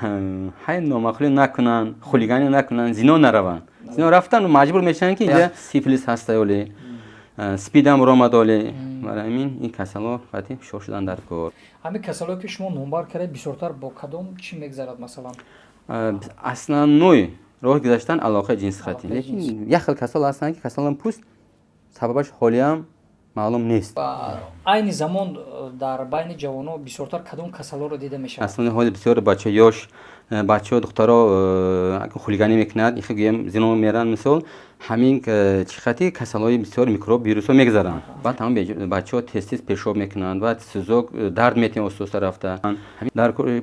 Ҳай, номаъқулӣ накунанд, хулиганӣ накунанд, зино нараванд. Зино рафтан, маҷбур мешаванд, ки инҷа сифилис ҳаста, оле спидам ромад, оле барои ҳамин ин касало қати ҳушёр шудан дар кор. Ҳамин касалое, ки шумо номбар кардед, бисёртар бо кадом чӣ мегзарад, масалан? Основной роҳи гузаштан алоқаи ҷинси хатӣ, лекин як хел касал ҳастанд, ки касалони пӯст сабабаш ҳолиам маълум нест. Айни замон дар байни ҷавонон бисёртар кадом касалҳоро дида мешавад? Аслан ҳоли бисёр бача, ёш бачаҳо, духтаро хулиганӣ мекунад, ихе гӯям, зино меранд, мисол, ҳамин чӣ хати касалҳои бисёр микроб, вирусҳо мегзаранд. Баъд ҳамон бачаҳо тез-тез пешоб мекунанд, баъд сӯзок, дард метиҳанд оста-оста рафта,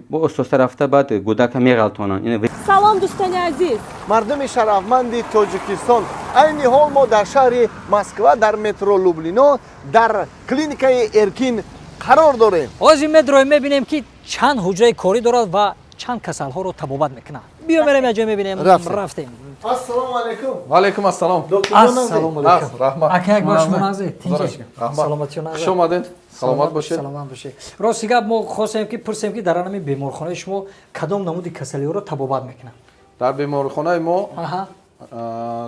бо оста-оста рафта баъд гудака меғалтонанд. Салом, дӯстони азиз! Мардуми шарафманди Тоҷикистон, айни ҳол мо дар шаҳри Москва, дар метро Люблино, дар клиникаи Эркин қарор дорем. Ҳозир медроем, мебинем, ки чанд ҳуҷраи корӣ дорад ва чанд касалҳоро табобат мекунад. Биё, мерем, якҷо мебинем. Рафтем. Ассалому алайкум. Ваалайкум ассалом. Ассалому алайкум. Раҳмат. Ака, як бор шумо нағзе, тинҷ, саломатиё? Хуш омадед, саломат бошед. Саломат бошед. Рости гап, мо хостем, ки пурсем, ки дар ҳамин беморхонаи шумо кадом намуди касалиҳоро табобат мекунанд? Дар беморхонаи мо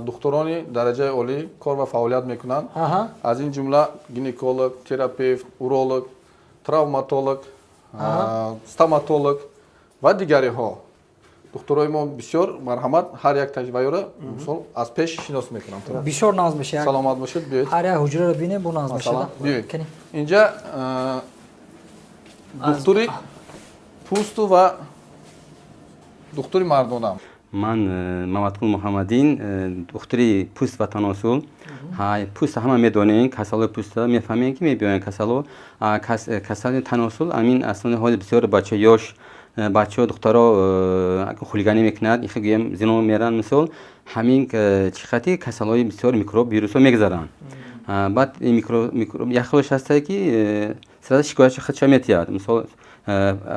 духтурони дараҷаи олӣ кор ва фаъолият мекунанд, аз ин ҷумла гинеколог, терапевт, уролог, травматолог, стоматолог ва дигариҳо. Духтурои мо бисёр. Марҳамат, ҳар як таҷрибаёро, мисол, аз пеш шинос мекунам. Бисёр нағз мешавад. Саломат бошед, биёед. Ҳар як ҳуҷраро бинем, бо нағз мешавад. Биёед, инҷа духтури пӯсту ва духтури мардона. Ман Мамадқул Муҳаммадин, духтури пӯст ва таносул. Пӯст ҳама медонем, касалои пӯста мефаҳмем, ки мебиёянд касало. Касали таносул амин аслан ҳоли бисёр бача, ёш бачаҳо, духтаро хулиганӣ мекунад, ихе гӯям, зино меранд, мисол, ҳамин чӣ хати касалҳои бисёр микроб, вирусҳо мегзаранд. Баъд як хелаш ҳастае, ки сразу шикоятшо худша метиҳад, мисол,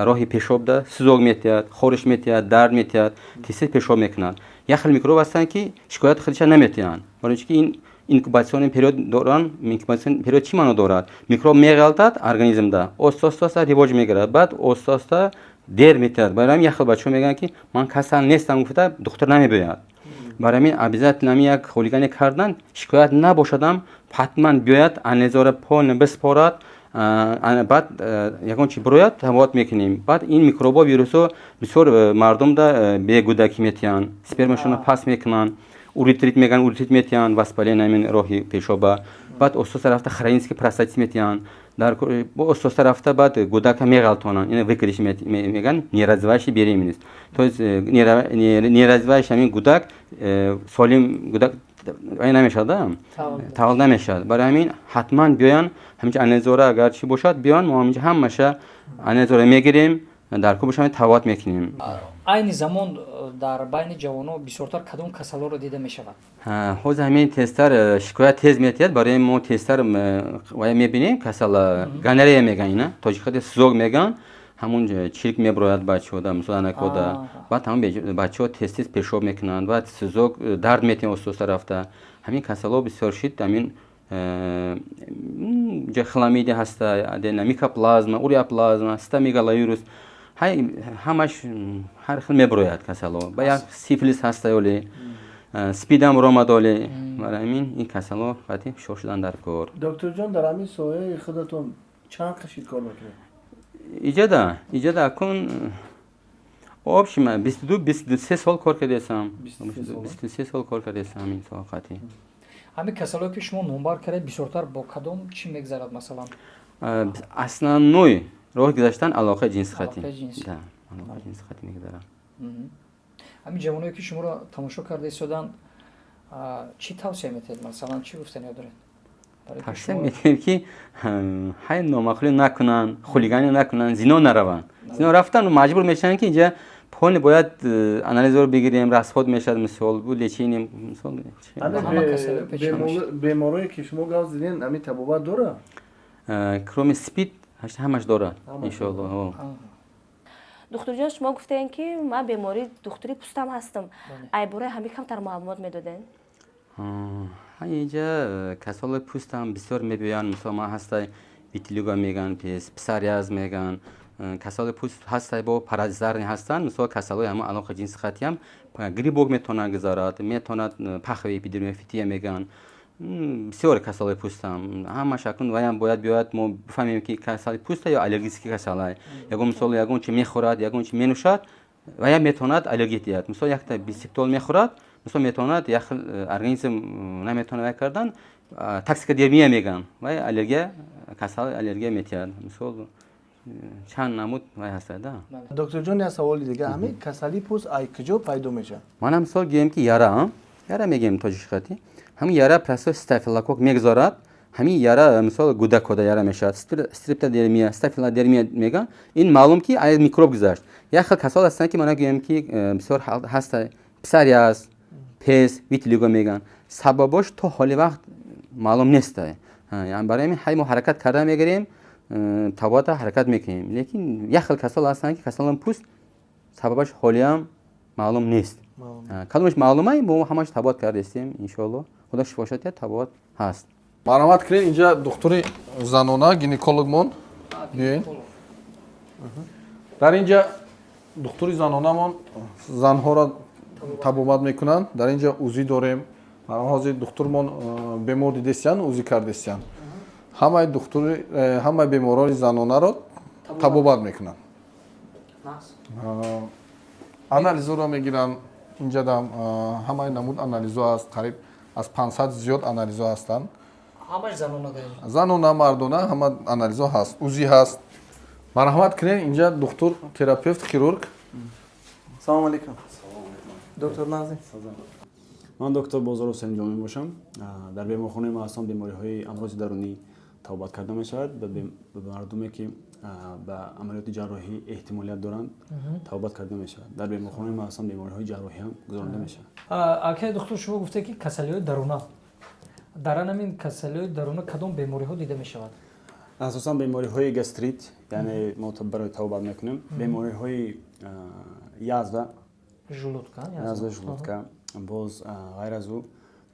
роҳи пешобда сӯзок метиҳад, хориш метиҳад, дард метиҳад, тез пешоб мекунад. Як хел микроб ҳастанд, ки шикояти худша наметиҳанд, барои чи ки ин инкубационный период доранд. Инкубационный период чӣ маъно дорад? Микроб меғалтад организмда, оста оста ривоҷ мегирад, баъд оста оста дер метиҳад. Барои ҳамин як хел бачаҳо мегӯянд, ки ман касал нестам гуфта, духтур намебиёяд. Барои ҳамин обязательно ҳамин як хулигане кардан, шикоят набошадам, ҳатман биёяд, анализҳоро полный биспорад, баъд ягон чи бирояд, табобат мекунем. Баъд ин микробҳо, вирусҳо бисёр мардумда бегудакӣ метиҳанд, спермашонро паст мекунанд, уретрит мегӯянд, уретрит метиҳанд, воспаление ҳамин роҳи пешоба, баъд оста рафта хронический простатит метиҳанд, дар оста рафта баъд гудака меғалтонанд. Ина выкидыш мегӯянд, неразвивающий беременность, то есть неразвивающий ҳамин гудак, солим гудак ай намешавад, таваллуд намешавад. Барои ҳамин ҳатман биёянд ҳаминҷа, анализора агар чӣ бошад, биёянд, мо ҳаминҷа ҳамаша анализора мегирем, дар кор бошад, табобат мекунем. Айни замон дар байни ҷавонон бисёртар кадом касалҳоро дида мешавад? Ҳозир ҳамин тезтар шикоят тез метиҳад. Барои мо тезтар вая мебинем касала, гонорея мегӯянд, ина тоҷикҳо сӯзок мегӯянд, ҳамун чирк мебирояд бачаҳода, мисол, анакода. Баъд ҳамон бачаҳо тез тез пешоб мекунанд, баъд сӯзок, дард метиҳанд оста оста рафта. Ҳамин касалҳо бисёр шид. Ҳамин ҷа хламидия ҳаста, микоплазма, уреаплазма, цитомегаловирус, ҳамаш ҳар хел мебирояд касалҳо. Ба як сифилис ҳаста, оле спидам ромад, оле барои ҳамин ин касалҳо қати ҳушёр шудан дар кор. Докторҷон, дар ҳамин соҳаи худатон чанд қишид кор мекунед? Иҷада акун общем 22, 23 сол кор кардесам, 23 сол кор кардесам ҳамин соҳа қати. Ҳамин касалҳое, ки шумо номбар кардед, бисёртар бо кадом чӣ мегзарад, масалан? Основной роҳи гузаштан алоқаи ҷинси хатӣ, алоқаи ҷинси хатӣ мегузарад. Ҳамин ҷавоное, ки шуморо тамошо карда истоданд, чӣ тавсия метиҳед, масалан, чӣ гуфтаниё доред? Тавсия метиҳем, ки ҳай, номаъқулӣ накунанд, хулиганӣ накунанд, зино нараванд. Зино рафтан, маҷбур мешаванд, ки инҷа полный бояд анализро бигирем, расход мешавад, мисол, лечение, мисол. Беморое, ки шумо гап заден, ҳамин табобат дорад? Кроме спид ҳамаш дорад, иншоалло. Духтурҷон, шумо гуфтем, ки ман бемории духтури пӯстам ҳастам. Ай бораи ҳамин камтар маълумот медодем. Инҷа касалои пӯстам бисёр мебиёянд. Мисол, ман ҳастай, витилиго мегӯянд, пес псориаз мегӯянд. Касалои пӯст ҳаста, бо паразитарный ҳастанд. Мисол, касалои ҳама алоқа ҷинси хатиам грибок метавонад гузарад, метавонад паховая эпидермофития мегӯянд. Бисёр касалои пӯстам ҳамаш акнун ваям бояд биёяд, мо бифаҳмем, ки касали пӯста ё аллергический касалай. Ягон, мисол, ягон чи мехӯрад, ягон чи менӯшад, ваям метавонад аллергия диҳад. Мисол, якта бисептол мехӯрад, мисол, метавонад як хел организм наметавонад вай кардан, токсикодермия мегӯянд, вай аллергия, касал аллергия метиҳад. Мисол, чанд намуд вай ҳастад да. Докторҷон, як саволи дига: ҳамин касалии пӯст ай куҷо пайдо мешавад? Мана, мисол, гӯем, ки яра, яра мегӯем тоҷикхати, ҳамин яра простой стафилококк мегузорад. Ҳамин яра, мисол, гудакода яра мешавад, стрептодермия, стафилодермия мегӯянд. Ин маълум, ки ай микроб гузашт. Як хел касал ҳастанд, ки мана гӯем, ки бисёр ҳаста псориаз, ПЭС, витилиго мегӯянд. Сабабош то ҳоли вақт маълум неста. Барои ҳамин ҳай мо ҳаракат карда мегирем, табобата ҳаракат мекунем, лекин як хел касал ҳастанд, ки касалони пӯст сабабаш ҳолиам маълум нест. Кадомаш маълумай, мо ҳамаш табобат кардастем. Иншоалло, Худо шифоша диҳад, табобат ҳаст. Марҳамат кунед, инҷа духтури занона, гинекологмон, биёед. Дар инҷа духтури занонамон занҳоро табобат мекунанд. Дар инҷа УЗИ дорем. Ҳозир духтурмон бемор дидестиянд, УЗИ кардестиянд. Ҳамаи духтури ҳамаи беморони занонаро табобат мекунанд, анализҳоро мегиранд. Инҷадам ҳамаи намуд анализҳо аст, қариб аз 500 зиёд анализҳо ҳастанд. Ҳамаш занона? Занона, мардона, ҳама анализҳо ҳаст, УЗИ ҳаст. Марҳамат кунед, инҷа духтур терапевт, хирург. Салому алейкум, доктор Назим. Ман доктор Бозоров Салимҷон мебошам. Дар беморхонаи мо асон бемориҳои амрози дарунӣ табобат карда мешавад. Ба мардуме, ки ба амалиёти ҷарроҳӣ эҳтимолият доранд, табобат карда мешавад. Дар беморхонаи мо асон бемориҳои ҷарроҳӣ ҳам гузаронида мешавад. Акай духтур, шумо гуфте, ки касалиҳои даруна. Дар анамин касалиҳои даруна кадом бемориҳо дида мешавад? Асосан бемориҳои гастрит, яъне мо барои табобат мекунем бемориҳои язва. Желудка. Язва желудка. Боз ғайр аз ӯ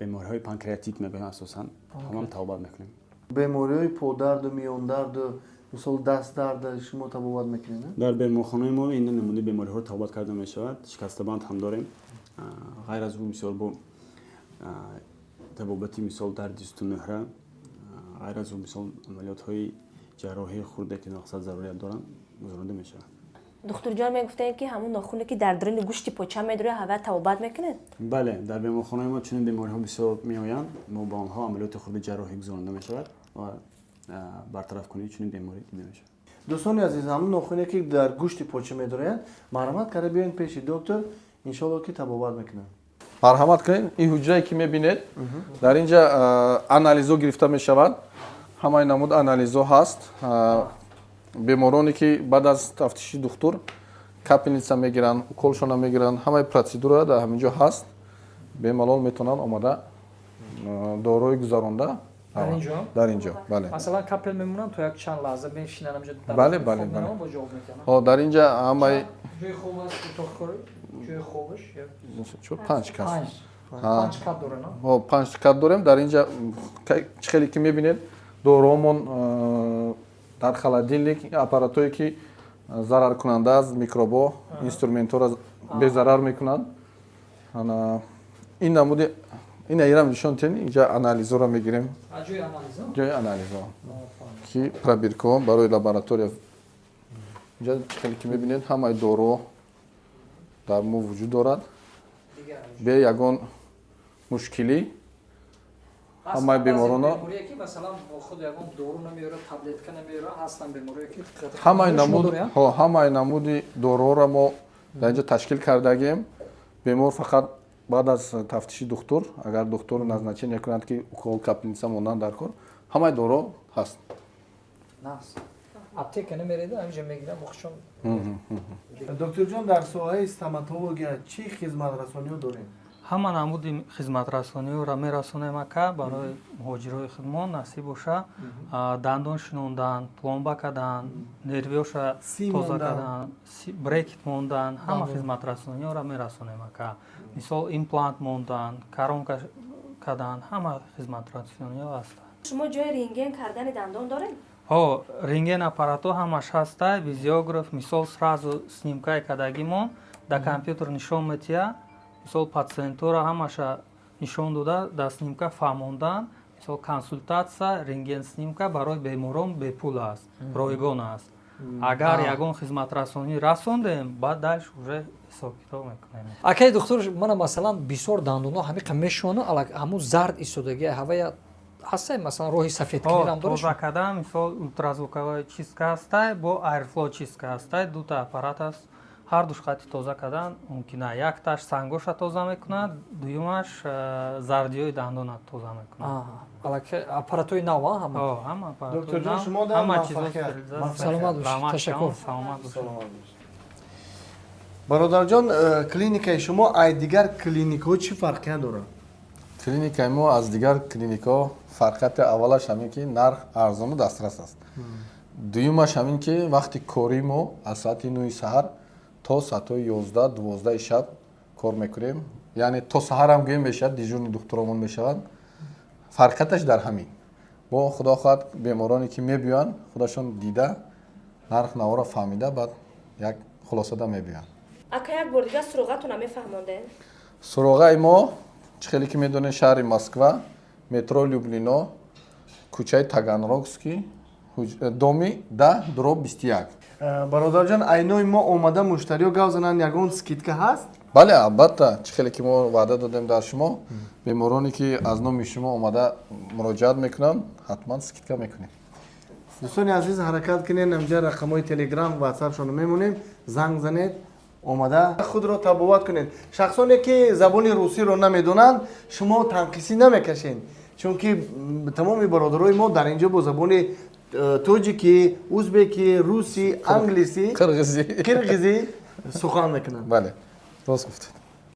бемориҳои панкреатит мегӯянд, асосан ҳамам табобат мекунем. Бемориҳои подарду, миёндарду, мисол, дастдарда шумо табобат мекунед? Дар беморхонаи мо ин намунаи бемориҳоро табобат карда мешавад. Шикастабанд ҳам дорем. Ғайр аз ӯ, мисол, бо табобати, мисол, дарди сутунмӯҳра, ғайр аз ӯ, мисол, амалиётҳои ҷарроҳии хурде, ки мақсад зарурият доранд, гузаронида мешавад. Духтурҷон, мегуфтем, ки ҳамун нохуне, ки дар даруни гӯшти поча медурад, ҳава табобат мекунед? Бале, дар беморхонаи мо чунин бемориҳо бисёр меоянд. Мо ба онҳо амалиёти хурди ҷарроҳӣ гузаронида мешавад ва бартарафкунии чунин беморӣ дида мешавад. Дӯстони азиз, ҳамун нохуне, ки дар гӯшти поча медороянд, марҳамат карда биёед пеши доктор, иншоалло, ки табобат мекунанд. Марҳамат кунед, ин ҳуҷрае, ки мебинед, дар инҷа анализҳо гирифта мешавад. Ҳамаи намуд анализҳо ҳаст. Бемороне, ки баъд аз тафтиши духтур капельница мегиранд, уколшона мегиранд, ҳамаи процедура дар ҳамин ҷо ҳаст. Бемалол метавонанд омада, доруҳои гузаронда. Дар ин ҷо, бале. Масалан, капель мемонанд, то як чанд лаҳза мешинанд ҳамҷо? Бале. Ҳо, дар ин ҷа ҳамаи Ҷои хоб аст, утоқкорӣ, ҷои хобаш? Панҷ кас. Панҷ кат дорем? Ҳо, панҷ кат дорем. Дар ин ҷа чӣ хеле ки мебинед, доруҳомон дар холодильник, аппаратҳое, ки зараркунанда аз микробҳо, инструментҳоро безарар мекунанд. Ин намуди ина ирам нишон тиҳем. Инҷа анализҳоро мегирем, ҷои анализҳо, ки пробиркаҳо барои лаборатория. Инҷа хеле ки мебинед, ҳамаи доруҳо дар мо вуҷуд дорад, бе ягон мушкилӣ ҳамаи беморонро. Ҳамаи намуди доруҳоро мо дар инҷо ташкил кардагем. Бемор фақат баъд аз тафтиши духтур, агар духтур назначение кунад, ки укол, капельница мондан дар кор, ҳамаи доруҳо ҳаст. Аптека намереда, ҳаминҷа мегирам бохшон. Докторҷон, дар соҳаи стоматология чӣ хизматрасониҳо дорем? Ҳама намуди хизматрасониҳоро мерасонем, ака. Барои муҳоҷирои худмон насиб боша: дандон шинондан, пломба кардан, нервиёша тоза кардан, брекет мондан, ҳама хизматрасониҳоро мерасонем, ака. Мисол, имплант мондан, коронка кардан, ҳама хизматрасониҳо ҳастанд. Шумо ҷои рентген кардани дандон доред? Ҳо, рентген аппаратҳо ҳамаш ҳастай, визиограф, мисол, сразу снимкаи кардагимон дар компютер нишон метиҳад. Мисол, пациентҳоро ҳамаша нишон дода, дар снимка фаҳмондан. Мисол, консултатсия, рентген снимка барои беморон бепул аст, ройгон аст. Агар ягон хизматрасонӣ расондем, баъд дальше уже ҳисоб-китоб мекунем. Акаи духтур, мана, масалан, бисёр дандонҳо ҳамиқа мешону ҳамун зард истодагӣ, ҳавая ҳастай, масалан, роҳи сафедкунирам дорад? Тоза кардан, мисол, ультразвуковая чистка ҳастай, бо airflow чистка ҳастай, дута аппарат аст. Ҳар душ хати тоза кардан мумкин. Якташ сангоша тоза мекунад, дуюмаш зардиҳои дандона тоза мекунад. Аппаратҳои нав ҳама? Ҳама. Докторҷон, шумо дар Саломат бошед, ташаккур. Саломат бошед. Бародарҷон, клиникаи шумо ай дигар клиникҳо чӣ фарқият дорад? Клиникаи мо аз дигар клиникҳо фарқияти аввалаш ҳамин, ки нарх арзону дастрас аст. Дуюмаш ҳамин, ки вақти кории мо аз соати 9-и саҳар то соатҳои 11, 12-и шаб кор мекунем, яъне то саҳарам гӯем мешавад, дежурный духтуромон мешаванд. Фарқияташ дар ҳамин. Бо худо хоҳад, бемороне ки мебиёянд, худашон дида, нарх наворо фаҳмида, баъд як хулосада мебиёянд. Ака, як бор дигар суроғатона мефаҳмондем? Суроғаи мо, чӣ хеле ки медонед, шаҳри Москва, метро Люблино, кӯчаи Таганрогский, доми 10/21. Бародарҷон, айнои мо омада муштариё гап зананд, ягон скидка ҳаст? Бале, албатта, чӣ хеле ки мо ваъда додем дар шумо, бемороне ки аз номи шумо омада муроҷиат мекунанд, ҳатман скидка мекунем. Дӯстони азиз, ҳаракат кунед, амҷа рақамҳои Телеграм, Ватсапшонро мемонем, занг занед, омада худро табобат кунед. Шахсоне ки забони русиро намедонанд, шумо танқисӣ намекашед, чунки тамоми бародарои мо дар инҷо бо забони тоҷикӣ, узбекӣ, русӣ, англисӣ, қирғизӣ, қирғизӣ сухан мекунанд. Бале, рост гуфтед.